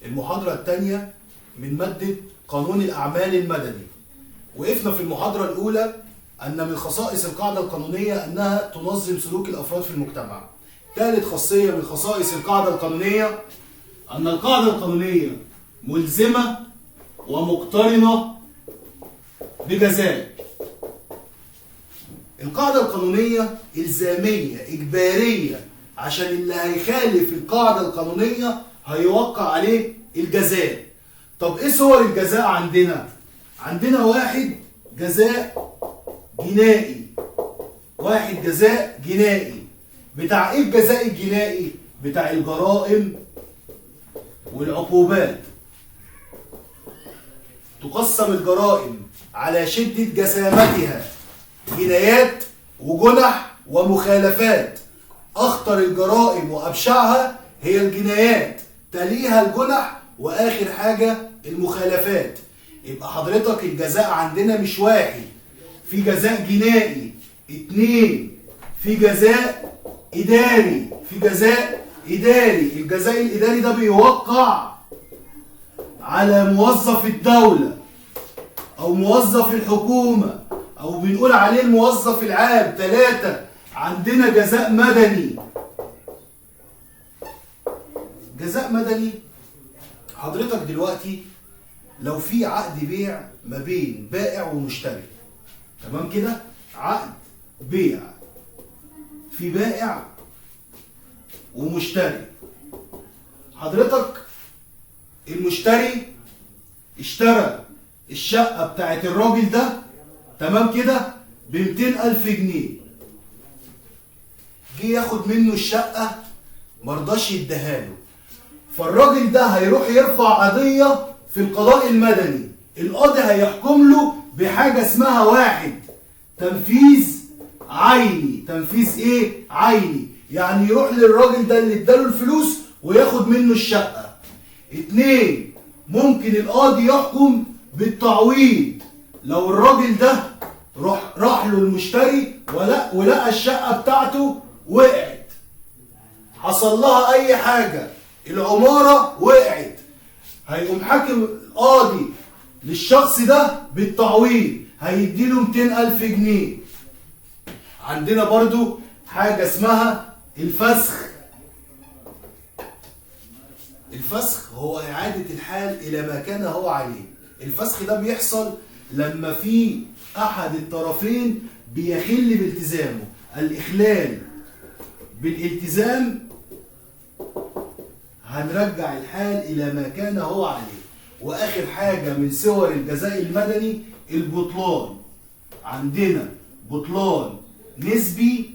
المحاضرة الثانية من مادة قانون الأعمال المدني. وقفنا في المحاضرة الأولى أن من خصائص القاعدة القانونية أنها تنظم سلوك الأفراد في المجتمع. ثالث خاصية من خصائص القاعدة القانونية أن القاعدة القانونية ملزمة ومقترنة بجزاء. القاعدة القانونية إلزامية إجبارية، عشان اللي هيخالف القاعدة القانونية هيوقع عليه الجزاء. طب إيه صور الجزاء عندنا؟ عندنا واحد جزاء جنائي، واحد جزاء جنائي. بتاع إيه الجزاء الجنائي؟ بتاع الجرائم والعقوبات. تقسم الجرائم على شدة جسامتها، جنايات وجنح ومخالفات. أخطر الجرائم وأبشعها هي الجنايات، تليها الجنح، وآخر حاجة المخالفات. يبقى حضرتك الجزاء عندنا مش واحد، في جزاء جنائي، اتنين في جزاء إداري، في جزاء إداري. الجزاء الإداري ده بيوقع على موظف الدولة أو موظف الحكومة أو بنقول عليه الموظف العام. ثلاثة عندنا جزاء مدني. جزاء مدني حضرتك دلوقتي لو في عقد بيع ما بين بائع ومشتري، تمام كده؟ عقد بيع في بائع ومشتري. حضرتك المشتري اشترى الشقة بتاعت الراجل ده، تمام كده، ب200,000 جنيه. جه ياخد منه الشقة مرضاش يديها له، فالراجل ده هيروح يرفع قضية في القضاء المدني. القاضي هيحكم له بحاجة اسمها واحد تنفيذ عيني. تنفيذ ايه؟ عيني، يعني يروح للراجل ده اللي اداله الفلوس وياخد منه الشقة. اتنين، ممكن القاضي يحكم بالتعويض لو الراجل ده راح له المشتري ولقى الشقة بتاعته وقعت، حصل لها اي حاجة، العمارة وقعت، هيقوم حاكم القاضي للشخص ده بالتعويض، هيديله 200,000 جنيه. عندنا برضو حاجة اسمها الفسخ. الفسخ هو إعادة الحال إلى ما كان هو عليه. الفسخ ده بيحصل لما في أحد الطرفين بيخل بالتزامه. الإخلال بالالتزام هنرجع الحال إلى ما كان هو عليه. وآخر حاجة من صور الجزاء المدني البطلان. عندنا بطلان نسبي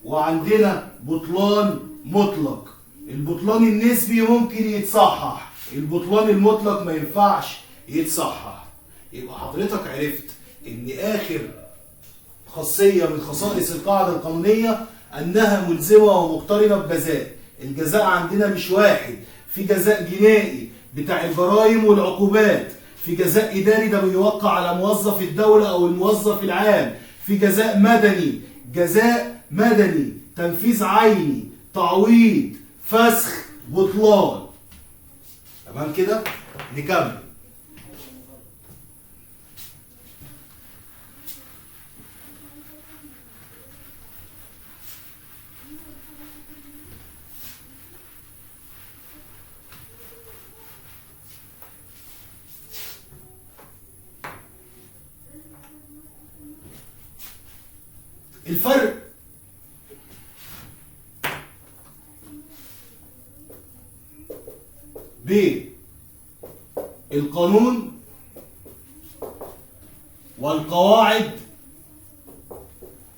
وعندنا بطلان مطلق. البطلان النسبي ممكن يتصحح، البطلان المطلق ما ينفعش يتصحح. يبقى حضرتك عرفت ان اخر خاصية من خصائص القاعدة القانونية انها ملزمة ومقترنة بجزاء. الجزاء عندنا مش واحد، في جزاء جنائي بتاع الجرائم والعقوبات، في جزاء اداري ده بيوقع على موظف الدولة او الموظف العام، في جزاء مدني، جزاء مدني، تنفيذ عيني، تعويض، فسخ، بطلان. تمام كده؟ نكمل. الفرق بين القانون والقواعد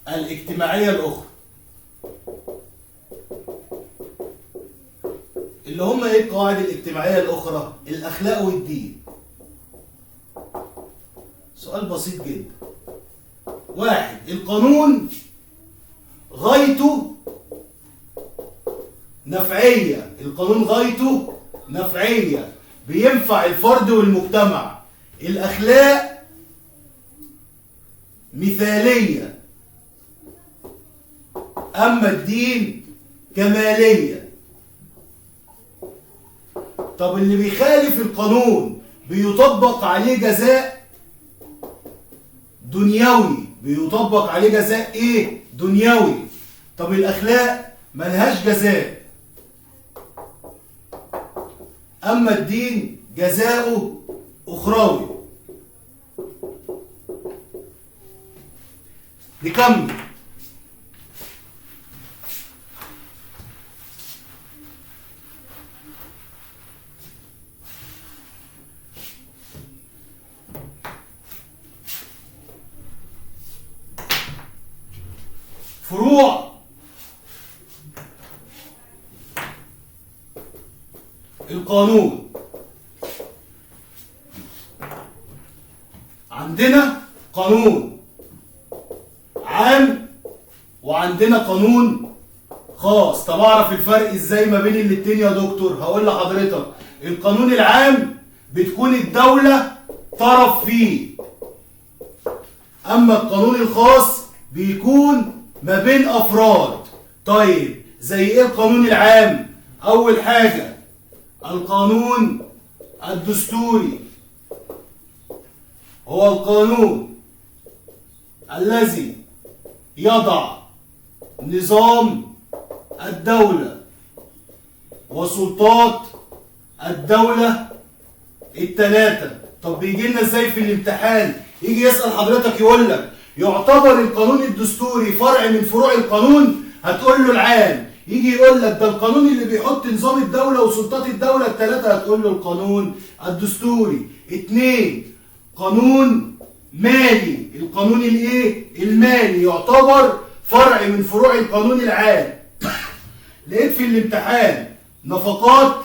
الاجتماعية الأخرى، اللي هم ايه القواعد الاجتماعية الأخرى؟ الأخلاق والدين. سؤال بسيط جدا. واحد، القانون غايته نفعية، القانون غايته نفعية، بينفع الفرد والمجتمع. الأخلاق مثالية، أما الدين كمالية. طب اللي بيخالف القانون بيطبق عليه جزاء دنيوي، بيطبق عليه جزاء ايه؟ دنيوي. طب الاخلاق ملهاش جزاء، اما الدين جزاؤه اخروي. نكمل. فروع القانون. عندنا قانون عام وعندنا قانون خاص. طب اعرف الفرق ازاي ما بين الاتنين يا دكتور؟ هقول لحضرتك القانون العام بتكون الدولة طرف فيه، اما القانون الخاص بيكون ما بين افراد. طيب زي ايه القانون العام؟ اول حاجة القانون الدستوري، هو القانون الذي يضع نظام الدولة وسلطات الدولة الثلاثة. طب بيجي لنا ازاي في الامتحان؟ يجي يسأل حضرتك يقول لك يعتبر القانون الدستوري فرع من فروع القانون؟ هتقول له العام. يجي يقول لك ده القانون اللي بيحط نظام الدولة وسلطات الدولة الثلاثة، هتقول له القانون الدستوري. 2 قانون مالي، القانون الايه؟ المالي، يعتبر فرع من فروع القانون العام. لقيت في الامتحان نفقات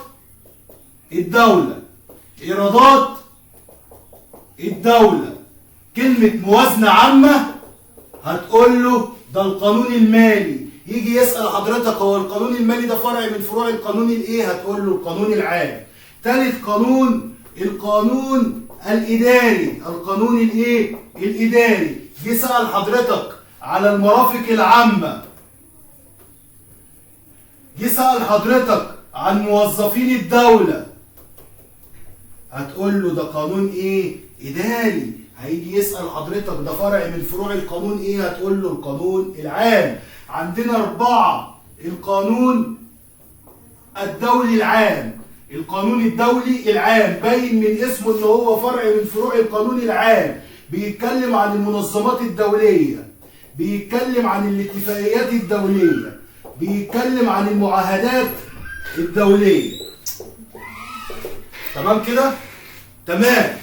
الدولة، ايرادات الدولة، كلمة موازنة عامة، هتقول له ده القانون المالي. يجي يسأل حضرتك هو القانون المالي ده فرع من فروع القانون الايه؟ هتقول له القانون العام. ثالث قانون القانون الاداري، القانون الايه؟ الاداري. جه سأل حضرتك على المرافق العامة، جه سأل حضرتك عن موظفين الدولة، هتقول له ده قانون ايه؟ اداري. هيجي يسأل حضرتك ده فرع من فروع القانون ايه؟ هتقول له القانون العام. عندنا 4 القانون الدولي العام، القانون الدولي العام باين من اسمه ان هو فرع من فروع القانون العام، بيتكلم عن المنظمات الدولية، بيتكلم عن الاتفاقيات الدولية، بيتكلم عن المعاهدات الدولية. تمام كده؟ تمام.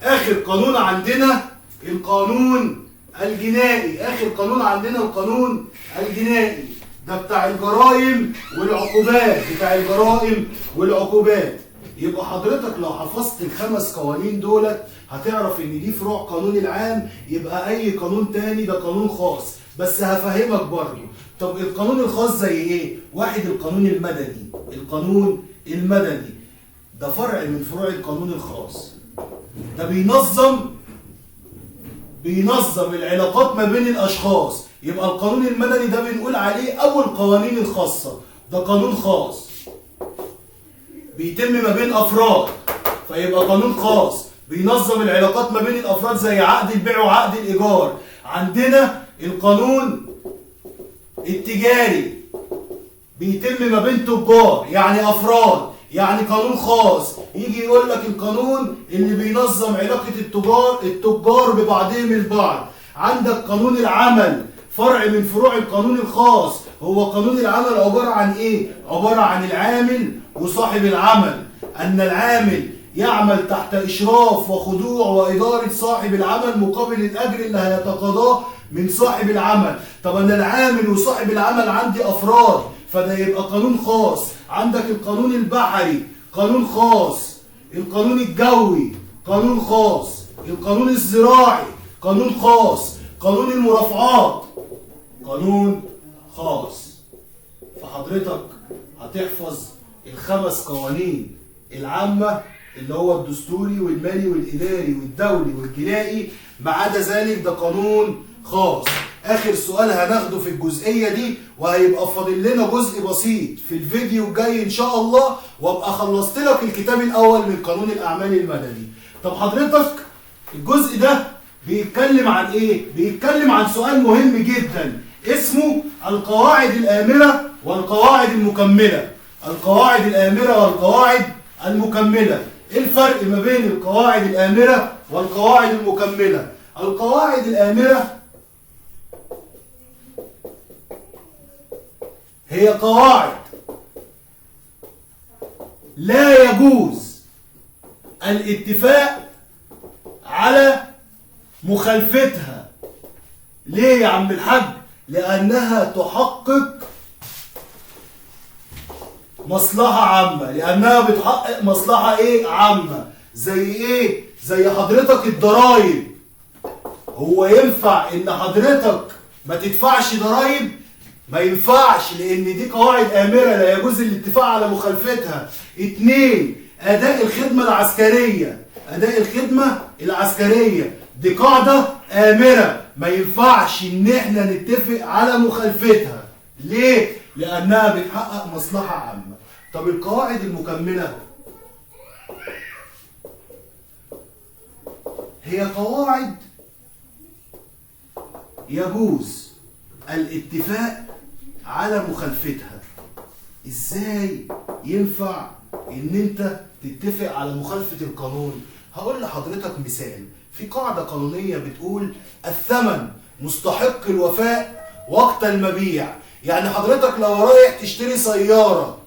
اخر قانون عندنا القانون الجنائي، اخر قانون عندنا القانون الجنائي، ده بتاع الجرائم والعقوبات، بتاع الجرائم والعقوبات. يبقى حضرتك لو حفظت ال5 قوانين دولت هتعرف ان دي فروع قانون العام، يبقى اي قانون تاني ده قانون خاص. بس هفهمك برضه. طب القانون الخاص زي ايه؟ واحد القانون المدني، القانون المدني ده فرع من فروع القانون الخاص، ده بينظم العلاقات ما بين الاشخاص. يبقى القانون المدني ده بنقول عليه اول قوانين الخاصة، ده قانون خاص بيتم ما بين افراد، فيبقى قانون خاص بينظم العلاقات ما بين الافراد زي عقد البيع وعقد الايجار. عندنا القانون التجاري بيتم ما بين تجار، يعني افراد، يعني قانون خاص. يجي يقول لك القانون اللي بينظم علاقة التجار ببعضهم البعض. عندك قانون العمل فرع من فروع القانون الخاص. هو قانون العمل عبارة عن ايه؟ عبارة عن العامل وصاحب العمل، ان العامل يعمل تحت اشراف وخضوع وادارة صاحب العمل مقابل الاجر اللي هيتقاضاه من صاحب العمل. طب انا العامل وصاحب العمل عندي افراد، فده يبقى قانون خاص. عندك القانون البحري قانون خاص، القانون الجوي قانون خاص، القانون الزراعي قانون خاص، قانون المرافعات قانون خاص. فحضرتك هتحفظ ال5 قوانين العامة اللي هو الدستوري والمالي والإداري والدولي والجنائي، ما عدا ذلك ده قانون خاص. اخر سؤال هناخده في الجزئية دي، وهيبقى فاضل لنا جزء بسيط في الفيديو الجاي ان شاء الله، وابقى خلصت لك الكتاب الاول من قانون الاعمال المدني. طب حضرتك الجزء ده بيتكلم عن ايه؟ بيتكلم عن سؤال مهم جدا اسمه القواعد الآمرة والقواعد المكملة. القواعد الآمرة والقواعد المكملة. ايه الفرق ما بين القواعد الآمرة والقواعد المكملة؟ القواعد الآمرة هي قواعد لا يجوز الاتفاق على مخالفتها. ليه يا عم الحاج؟ لأنها تحقق مصلحة عامة، لأنها بتحقق مصلحة إيه؟ عامة. زي إيه؟ زي حضرتك الضرايب. هو ينفع إن حضرتك ما تدفعش ضرايب؟ ما ينفعش، لأن دي قواعد آمرة لا يجوز الاتفاق على مخالفتها. 2، أداء الخدمة العسكرية. أداء الخدمة العسكرية دي قاعدة آمرة، ما ينفعش إن إحنا نتفق على مخالفتها. ليه؟ لأنها بتحقق مصلحة عامة. طب القواعد المكملة هي قواعد يجوز الاتفاق على مخالفتها. إزاي ينفع إن أنت تتفق على مخالفة القانون؟ هقول لحضرتك مثال. في قاعدة قانونية بتقول الثمن مستحق الوفاء وقت المبيع. يعني حضرتك لو رايح تشتري سيارة،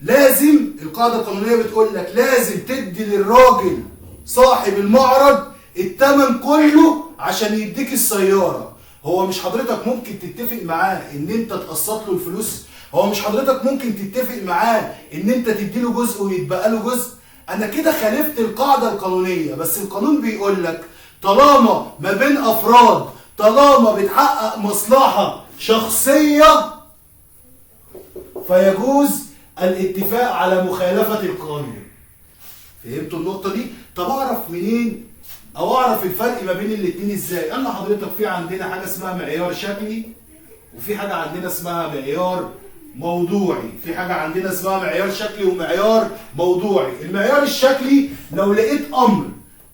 لازم القاعدة القانونية بتقول لك لازم تدي للراجل صاحب المعرض الثمن كله عشان يديك السيارة. هو مش حضرتك ممكن تتفق معاه ان انت تقسط له الفلوس؟ هو مش حضرتك ممكن تتفق معاه ان انت تديله جزء ويتبقى له جزء؟ انا كده خالفت القاعدة القانونية، بس القانون بيقول لك طالما ما بين افراد، طالما بتحقق مصلحة شخصية، فيجوز الاتفاق على مخالفة القانون. فهمتوا النقطة دي؟ طب اعرف منين او اعرف الفرق ما بين الاتنين ازاي؟ قال لحضرتك في عندنا حاجة اسمها معيار شكلي، وفي حاجة عندنا اسمها معيار موضوعي. في حاجة عندنا اسمها معيار شكلي ومعيار موضوعي. المعيار الشكلي لو لقيت امر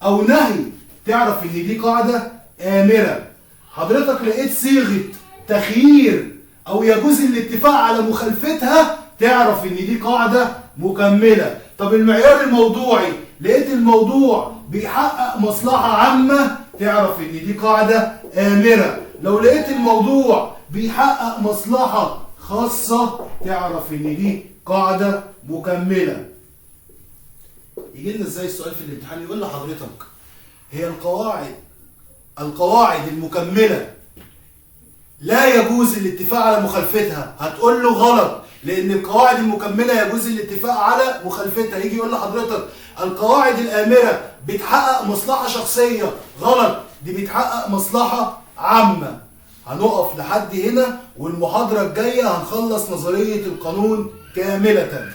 او نهي تعرف ان دي قاعدة آمرة. حضرتك لقيت صيغة تخيير او يجوز الاتفاق على مخالفتها، تعرف ان دي قاعدة مكملة. طب المعيار الموضوعي لقيت الموضوع بيحقق مصلحة عامة، تعرف ان دي قاعدة آمرة. لو لقيت الموضوع بيحقق مصلحة خاصة، تعرف ان دي قاعدة مكملة. يجي لنا ازاي السؤال في الامتحان؟ يقول لحضرتك هي القواعد المكملة لا يجوز الاتفاق على مخالفتها. هتقول له غلط، لان القواعد المكملة يجوز الاتفاق على مخالفتها. يجي يقول لحضرتك القواعد الآمرة بتحقق مصلحة شخصية، غلط، دي بتحقق مصلحة عامة. هنقف لحد هنا، والمحاضرة الجاية هنخلص نظرية القانون كاملة.